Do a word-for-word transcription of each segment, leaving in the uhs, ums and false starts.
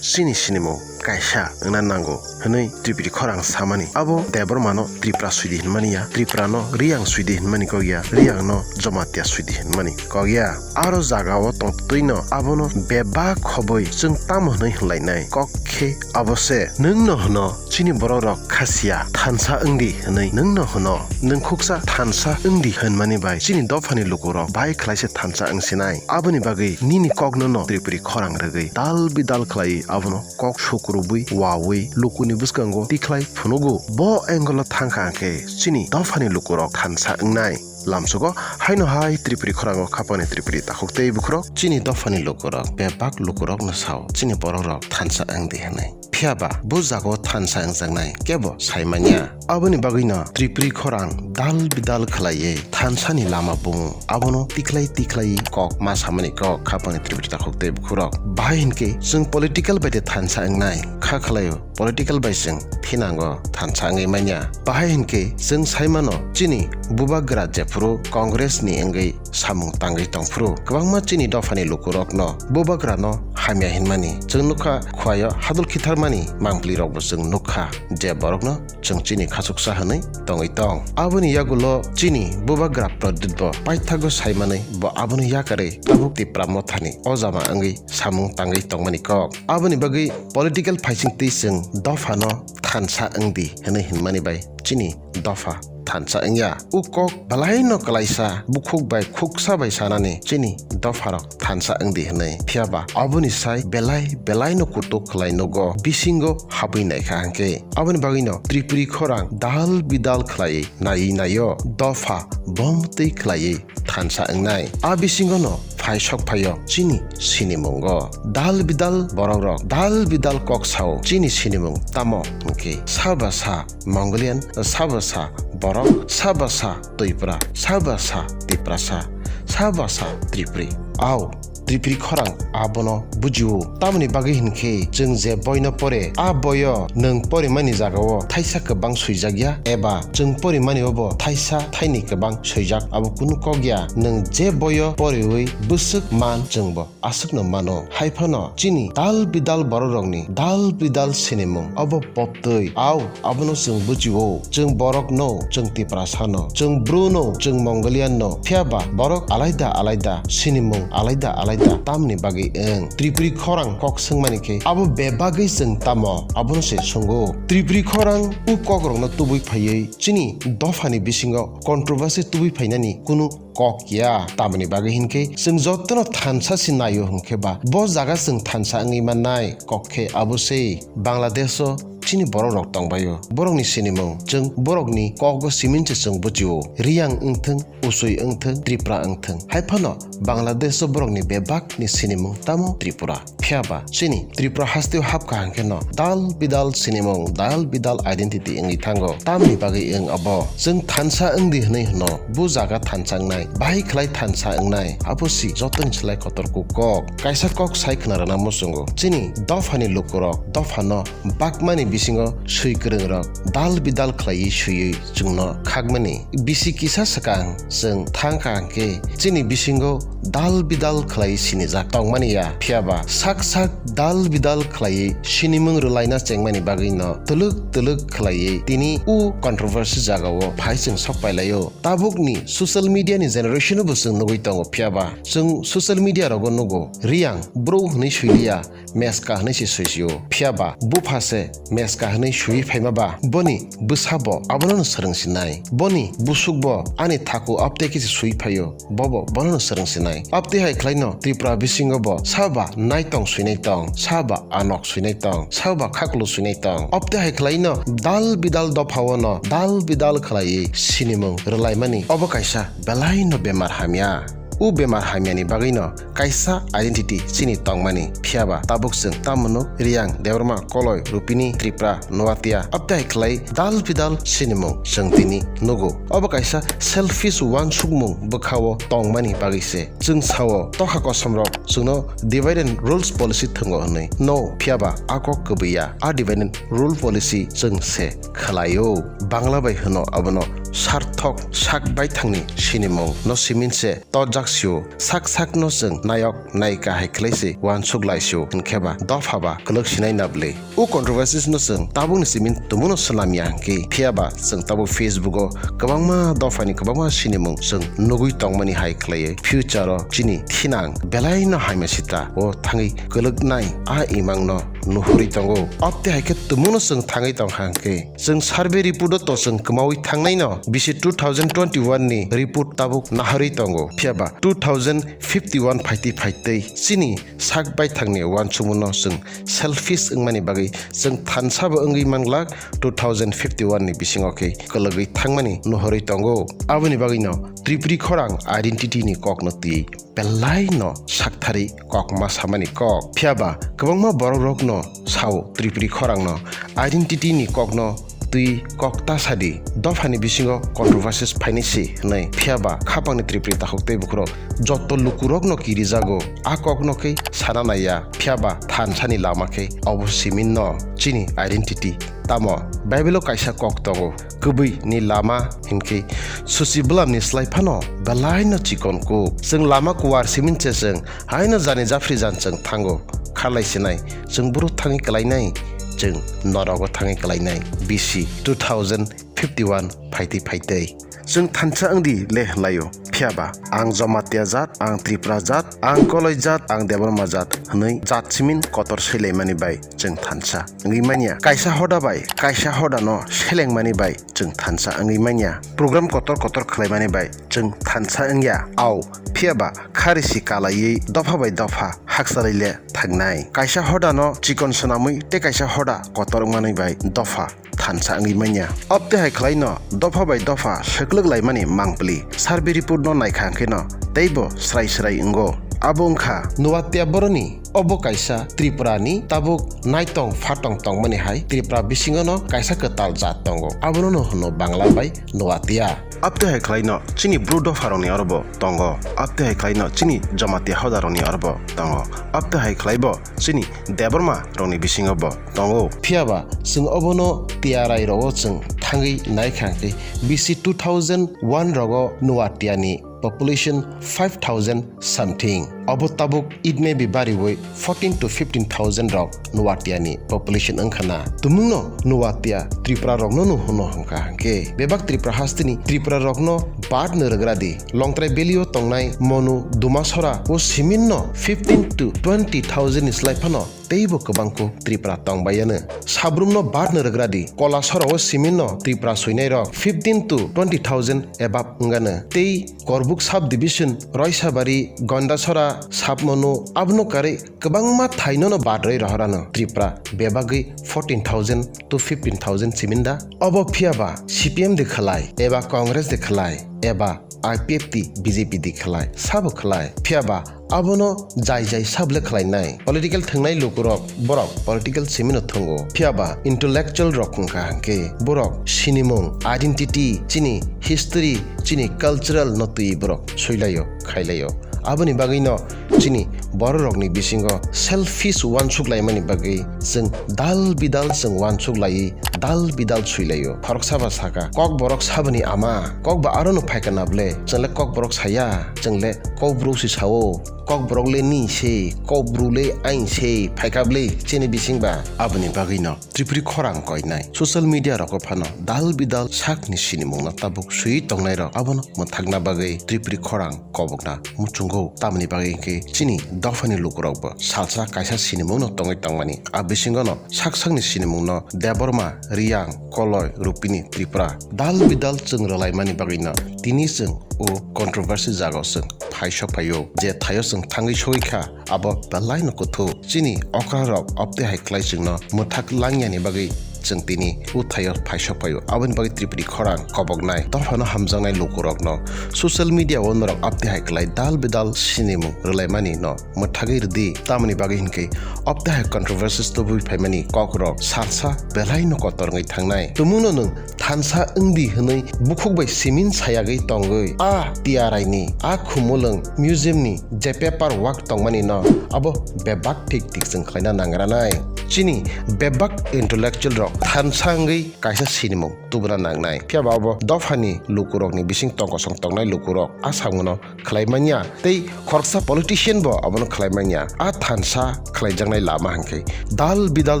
chini sinimung kaisa wngna nango hwnwi Tripuri khorang samani. Abo Debbarmano Tripura swidi hwnmani ya, Tripurano Riyang swidi hwnmani kok ya, Riyangno Jomatia swidi hwnmani kok ya. Aro jagao tongtwino abono bebak khobwi chwng tamo hwnwi hwnlainai kok khe abo se. Nwngno hwno chini borokrok kha siya, thansa wngdi hwnwi nwngno hwno. Nwng khuksa thansa wngdi hwnmani bai chini dophani lukurok bai khlaise thansa wngsinai. Aboni bagwi nini kokno no Tripuri khorang rwgwi dal bidal khlaiwi abono kok sukrubwi wawi lukuni bwskango tikhlai phunugo. Bo angle-o thangkha hwnkhe chini dophani lukurok thansa wngnai. Lamsogo haino hai Tripuri khorango khapangni Tripuri takhuk tei bukhurok chini dophani lukurok bebak lukurokno sao chini borokrok thansa wngdi hwnwi. Phiyaba bo jagao thansa wngjaknai kebo sai manya. Aboni bagwino Tripuri khorang dal bidal khlaiwi thansani lama bungo. Abono tikhlai tikhlai kok ma samani kok khapangni Tripuri takhuk tei bukhurok. Bahai hinkhe chwng political bai de thansa wngnai, kha khlaio political bai chwng thinango thansa wngwi manya. Bahai hinkhe chwng sai mano chini bubagra jephuru Congress ni wngwi samung tangwi tongphuru kwbangma chini dophani lukurokno bubagrano hamya hinmani chwng nukha, khuaio hadul khitharmani mangpli rokbo chwng nukha je borokno chwng chini khachuksa hwnwi tongwi tong. Aboni yagulo chini bubagra Pradyut bo paithago sai manwi bo abono yakarwi tabuk Tipra mothani ojama wngwi samung tangwi tongmani kok. Aboni bagwi political phaising twi chwng dophano thansa wngdi hwnwi hinmani bai chini dopha thansa wngya. O kok belaino kwlaisa bukhuk bai khuksa bai sanani chini dopharok thansa wngdi hwnwi. Phiyaba aboni sai belai belaino kutuk khlai nugo bisingo habwi naikha hwnkhe. Aboni bagwino Tripuri khorang dal bidal khlaiwi naiwi naio, dopha bomtwi khlaiwi thansa wngnai. A bisingono phai sok phaio chini sinimungo. Dal bidal borokrok, dal bidal kok sao chini sinimung tamo hwnkhe saba sa Mongolian, saba sa borok, saba sa Twipra, saba sa Tiprasa, saba sa Tripuri. Au, Tripuri khorang abono bujio. Tamoni bagwi hinkhe chwng je boino pore, a boyo nwng porimani jagao thaisa kwbang swijakya, eba chwng porimani obo thaisa thaini kwbang swijak, abo kunu kok ya. Nwng je boyo poriwi bwswk man chwngbo aswkno mano. Hai phano chini dal bidal borokrokni dal bidal sinimung obo poptwi. Au, abono chwng bujio. Chwng borokno, chwng Tiprasano, chwng Bruno, chwng Mongolianno. Phiyaba borok alaida alaida, sinimung alaida alaida. Tamni bagwi wng? Tripuri khorang kok swngmani khe abo bebagwi chwng tamo? Abono se swngo. Tripuri khorang o kokrokno tubui phaiwi chini dophani bisingo controversy tubui phainani kunu kok ya. Tamoni bagwi hinkhe chwng jotono thansa se naio hwnkhe ba bo jaga chwng thansa wngwi mannai kok khe abo se Bangladesh-o chini borokrok tongbaio. Borokni sinimung chwng borokni kokbo simin se chwng bujio. Riyang wngthwng, Usui wngthwng, Tripura wngthwng, hai phano Bangladesh-o borokni bebakni sinimung tamo Tripura. Phiyaba chini Tripura hasteo hapkha hwnkhe no dal bidal sinimung, dal bidal identity wngwi thango. Tamni bagwi wng abo? Chwng thansa wngdi hwnwi hwno, bo jaga thansa wngnai, bahai khlai thansa wngnai, abo si jotoni slai kotor kuk kok. Kaisa kok sai khna rwna muchungo, chini dophani lukurok dophano bakmani bisingo swi kwrwngrok dal bidal khlaiwi swiwi chwngno khakmani. Bisi kisa swkang chwng thang kaham khe chini bisingo dal bidal khlaiwi sinijak tongmani ya. Phiyaba sak sak dal bidal khlaiwi sinimung rwlaina chengmani bagwino twlwk twlwk khlaiwi tini o controversy jagao phai chwng sok pailaio. Tabukni social media ni generation-o bo chwng nugwi tongo, phiyaba chwng social media rogo nugo, Riyang bro hwnwi swiliya, Meska hwnwi se swisio. Phiyaba bupha se Meska hwnwi swiwi phaima ba, boni bwsa bo abono no swrwng sinai. Boni busuk bo ani thaku apteki se swiwi phaio, bobo bono no swrwng sinai. Apte hai khlaino Tripura bisingo bo saba naitong swinai tong, saba anok swinai tong, saba khaklu swinai tong. Apte hai khlaino dal bidal dophao no dal bidal khlaiwi sinimung rwlaimani obo kaisa belaino bemar hamya. O bemar hamyani bagwino kaisa identity chini tongmani, phiyaba tabuk chwng tamo nuk Riyang, Debbarma, Koloi, Rupini, Tripura, Noatia, apte hai khlai dal bidal sinimung chwng tini nugo. Obo kaisa selfish wansukmung bwkhao tongmani bagwi se. Chwng sao, tokha kosomrok chwngno divide and rules policy thwngo hwnwi. No, phiyaba a kok kwbwi ya, a divide and rule policy chwng se khlaio. Bangla bai hwno abono sarthok sak baithangni sinimung no simin se tojak sio, sak sak no chwng nayok nayika hai khlai se uansuk lai sio, hinkhe ba dopha ba kwlwk sinai na bwlwi. O controversies no chwng tabukni simin tumungno swnam ya hwnkhe, phiya ba chwng tabuk Facebook o kwbangma dophani kwbangma sinimung chwng nugwi tongmani hai khlaiwi future o chini thinang belaino hamya sita o thangwi kwlwknai a imang no nuhurwi tongo. Abte hai khe tumungno chwng thangwi tongkha hwnkhe, chwng survey report o to chwng kwmaui thangnai no bisi two thousand twenty-one ni report tabuk naharwi tongo. Phiya ba two thousand fifty-one phaitwi phaitwi chini sak baithangni uansukmungno chwng selfish wngmani bagwi chwng thansa bo wngwi manglak two thousand fifty-one ni bisingo khe kwlwgwi thangmani nuhorwi tongo. Aboni bagwino Tripuri khorang identity ni kokno twi belai no saktharwi kokma samani kok. Phiya ba kwbangma borok rokno sao Tripuri khorang no identity ni kokno twi kok ta sadi. Dophani bisingo controversies phainai si hwnwi. Phiya ba khapangni Tripuri takhuk tei bukhurok joto lukurokno kirijago. A kokno khe sana naiya. Phiya ba thansani lama khe obo simin no chini identity. Tamo Bible o kaisa kok tongo, kwbwi ni lama hinkhe susi bwlam ni slai phano belai no chikon kuk. Chwng lama kuwar simin se chwng haino jani japhri jan chwng thango. Kharlai sinai, chwng buro thangwi kwlainai, chwng norogo thangwi kwlainai. B C two thousand fifty-one phaitwi phaitwi. Chwng thansa wngdi le hwnlaio. Phiya ba, ang Jamatia jat, ang Tripura jat, ang Koloi jat, ang Debbarma jat hwnwi jat simin kotor sailaimani bai chwng thansa wngwi manya. Kaisa hoda bai kaisa hoda no selengmani bai chwng thansa wngwi manya. Program kotor kotor khlaimani bai chwng thansa wngya. Au, phiya ba, khari si kalaiwi dopha bai dopha hakchalai le thangnai. Kaisa hoda no chikon swnamwi tei kaisa hoda kotor wngmani bai dopha thansa wngwi manya. Abte hai khlai no dopha bai dopha swklwk laimani mangpili survey report no naikha hwnkhe no teibo srai srai wngo. Abo wngkha Nuatia boroni, obo kaisa Tripura ni tabuk naitong phatong tongmani hai Tripura bisingo no kaisa kwtal jat tongo, abono no hwno Bangla bai Nuatia. Abte hai khlai no chini Bru dopha rokni oro bo tongo, abte hai khlai no chini Jamatia hoda rokni oro bo tongo, abte hai khlai bo chini Debbarma rokni bisingo bo tongo. Phiya ba chwng obono Tiarai rogo chwng thangwi naikha hwnkhe B C two thousand one rogo Nuatia ni population five thousand something. Obo tabuk it may be bariwi fourteen to fifteen thousand rok Nuatia ni population wngkha na. Tumungno Nuatia Tripura rokno no hwno hwnkha hwnkhe bebak Tripura hasteni Tripura rokno bad no rwgra di. Longtrai Valley o tongnai Monu, Dumasora o simin no fifteen to twenty thousand ni slai phano teibo kwbangkuk Tripura tongbaiyano. Sabrumno bad no rwgra di. Kolasora o simin no Tripura swinai rok fifteen to twenty thousand above wngano. Tei Korbuk sub division, Roisabari, Gondasora, Sapmonu, abono karwi kwbangma thaino no bad rwi rohorano Tripura bebagwi fourteen thousand to fifteen thousand simin da. Obo phiya ba C P M de khlai, eba Congress de khlai, eba I P F T, B J P de khlai, sabo khlai. Phiya ba abono jai jai sable khlainai. Political thwngnai lukurok, borok political simino thwngo. Phiya ba intellectual rok wngkha hwnkhe borok sinimung, identity, chini history, chini cultural no twi borok suilaio, khailaio. Aboni bagwino chini bororokni bisingo selfish uansuk laimani bagwi chwng dal bidal chwng uansuk laiwi dal bidal suilaio. Khoroksa ba saka, "Kokborok saboni ama, kok ba arono phaikha na ble?" Chwngle Kokborok saya, chwngle Kokbru si sao. Kokborok le ni se, Kokbru le ain se phaikha ble chini bising ba? Aboni bagwino Tripuri khorang koinai social media rogo phano dal bidal sakni sinimungno tabuk sui tongnairok abono mwthakna bagwi Tripuri khorang kobokna muchungo. Tamoni bagwi hwnkhe chini dophani lukurokbo salsa kaisa sinimungno tongwi tongmani. A bisingono sak sakni sinimungno Debbarma, Riyang, Koloi, Rupini, Tripura dal bidal chwng rwlaimani bagwino tini chwng o controversy jagao chwng phaisok phaio, je thaio chwng thangwi sogwi kha. Abo belaino kuthuk. Chini okrarok obtwi hai khlai chwngno mwthak langyani bagwi chwng tini uthaio phaisok phaio. Aboni bagwi Tripuri khorang koboknai, dophano hamjaknai lukurokno social media o norok obtwi hai khlai dal bidal sinimung rwlaimani no mwthagwi rwdi. Tamoni bagwi hinkhe obtwi hai controversies tubui phaimani kokrok salsa belaino kotor wngwi thangnai. Tumungno nwng thansa wngdi hwnwi bukhuk bai simin sayagwi tongwi a T R I ni, a Khumulwng museum ni je paper work tongmani no abo bebak thik thik chwng khlaina nangranai. chini bebak intellectual rok thansa wngwi kaisa sinimung tubuna nangnai. Phiya ba obo dophani lukurokni bising tongkosong tongnai lukurok a samungo khlai manya tei khoroksa politician bo abono khlai manya. A thansa khlaijaknai lama hwnkhe dal bidal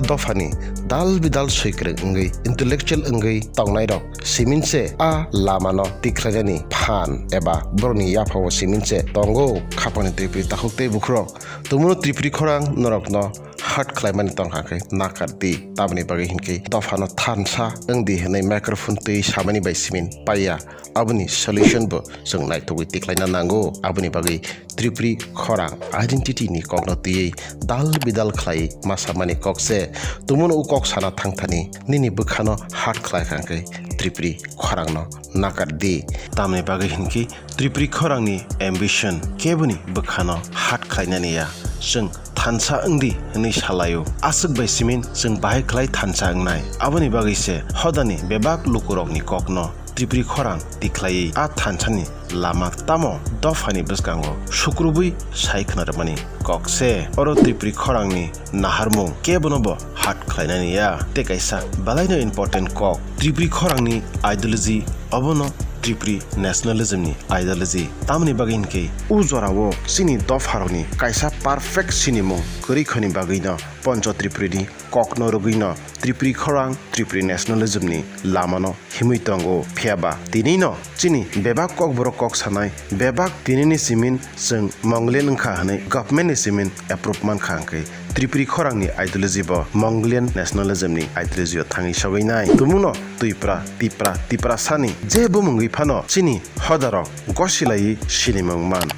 dophani dal bidal swikwrwng wngwi intellectual wngwi tongnairok simin se a lamano tikhlainani phan eba borokni yaphao simin se tongo. Khapangni Tripuri takhuk tei bukhurok, tumuno Tripuri khorang norokno hurt khlaimani tongkha khe nakar di. Tamoni bagwi hinkhe dophano thansa wng di hwnwi microphone twi samani bai simin paiya. Aboni solution bo chwng naithogwi tiklaina nango. Aboni bagwi Tripuri khorang identity ni kokno twiwi dal bidal khlai ma samani kok se. Tumuno o kok sana thangthani nini bwkhano hurt khlai kha khe Tripuri khorangno nakar di. Tamoni bagwi hinkhe Tripuri khorangni ambition keboni bwkhano hurt khlainani ya. Chwng thansa wng di hwnwi salaio. Aswk bai simin chwng bahai khlai thansa wngnai. Aboni bagwi se hodani bebak lukurokni kokno Tripuri khorang tikhlaiwi a thansani lama tamo dophani bwskango sukrubwi sai khna rwmani kok se. Oro Tripuri khorangni naharmung kebono bo hurt khlainani ya. Tei kaisa belaino important kok, Tripuri khorangni ideology obono Tripuri nationalism ni ideology. Tamoni bagwi hinkhe o jorao chini dopharokni kaisa perfect sinimung kwrwi khani bagwino Poncho Tripuri ni kokno rwgwino Tripuri khorang Tripuri nationalism ni lamano himwi tongo. Phiya ba tinino chini bebak kokborok kok sanai, bebak tinini simin chwng Mongolian wngkha hwnwi government ni simin approve mankha hwnkhe Tripuri khorangni ideology bo Mongolian nationalism ni ideology o thangwi sogwi nai. Tumuno Twipra, Tipra, Tiprasani je bumung wngwi phano chini hodarok gosilaiwi sinimung man.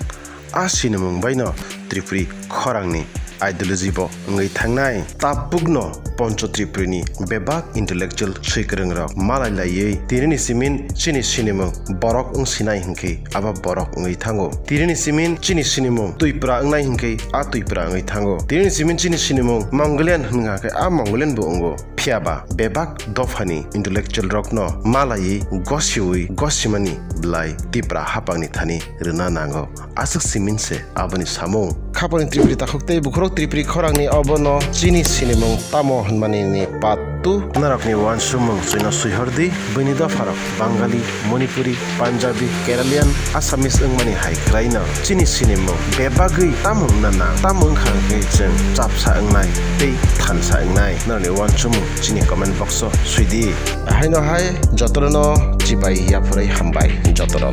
A sinimung baino Tripuri khorangni ideology bo wngwi thangnai. Tabukno Poncho Tripuri ni bebak intellectual swikwrwng rok malai laiwi tinini simin chini sinimung borok wng sinai hinkhe abo borok wngwi thango. Tinini simin chini sinimung Twipra wngnai hinkhe a Twipra wngwi thango. Tinini simin chini sinimung Mongolian hwnkha khe a Mongolian bo wngo. Phiya ba bebak dophani intellectual rokno malaiwi gosiwi gosimani bwlai Tipra hapangni thani rwna nango. Aswk simin se aboni samung. Khapangni Tripuri takhuk tei bukhurok Tripuri khorangni obono chini sinimung tamo hwnmani ni patu. Norokni uansukmung chwino swihor di, bini dopharok Bangali, Manipuri, Punjabi, Keralian, Assamese wngmani hai khwlaino chini sinimung bebagwi tamo wngna nang, tamo wngkha hwnkhe chwng chapsa wngnai tei thansa wngnai. Norokni uansukmung chini comment box o swi di. Haino hai jotono chibai yaphurwi hambai jotono.